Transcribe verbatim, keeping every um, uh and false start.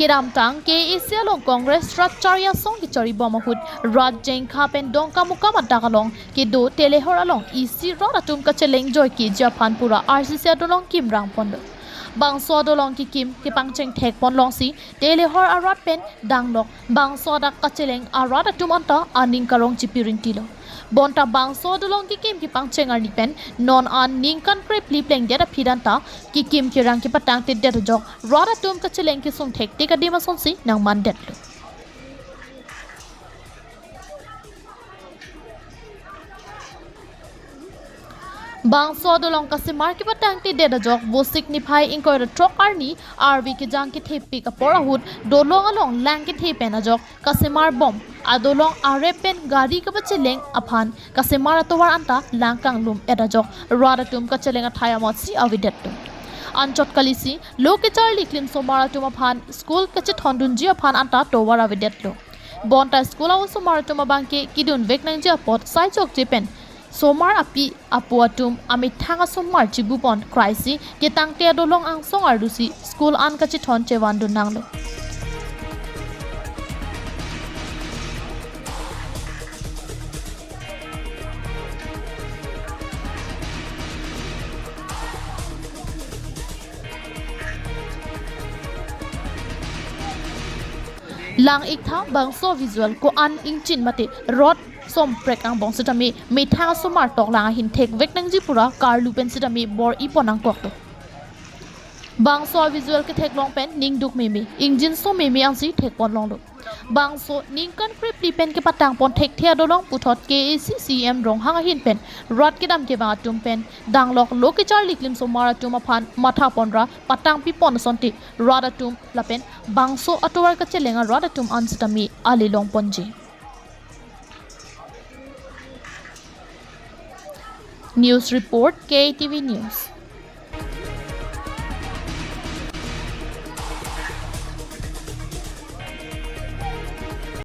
Kedamtang K A A C along Congress rat chari asong kechari bom ahut rat Jengkha pen Dongkamukam adak along kedo Telehor along isi rat atum kacheleng joike ji aphan pura R C C adolong kim rang ponlo. Bangso adolong kekim kepangcheng thek pon longsi Telehor arat pen danglok bangso adak kacheleng arat atum anta aning karong chipirinti lo. Bonta bangso adolong kekim kepangcheng arni pen non an ningkan krephli plengdet aphi anta kekim kerang kepatangtedet ajok rat atum kacheleng kesung thektik adim asonsi nangmandetlo. Bangso adolong kasemar kepatangtedet ajok Vosik niphai ingkoi ra throk arni arve kejang kethepik apor ahut dolong along lang kethe pen ajok kasemar bom adolong arep pen gari kapacheleng aphan kasemar atovar anta lang kanglum-et ajok rat atum kacheleng athai amatsi avedetlo. Anchot kalisi lo kecharli klimsomar atum aphan school kachethondunji aphan anta tovar avedetlo. Bonta school a-osomar atum abangke kedunvek nangji apot sai chokche pen somar api apo atum amethang asomar chibu pon kraisi ketangte adolong angsong arlusi school an kachethon chevandun nanglo. Lang-iktha bangso visual ko-an ingchin mate rot somprek angbong sitame methang asomar toklang ahin thekvek nangji pura karlu pen sitame bor-i pon nangkoklo. Bangso visual ketheklong pen ningduk meme, ingjinso meme ansi thek pon longlo. Bangso ningkan krephli pen kepatang pon thekthe adolong puthot K A A C C E M Ronghang ahin pen rat kedam kevang atum pen danglok lo kecharli klimsomar atum aphan matha ponra patangpi pon asonte rat atum lapen bangso atovar kacheleng arat atum an sitame ale long ponji. News report, K T V News.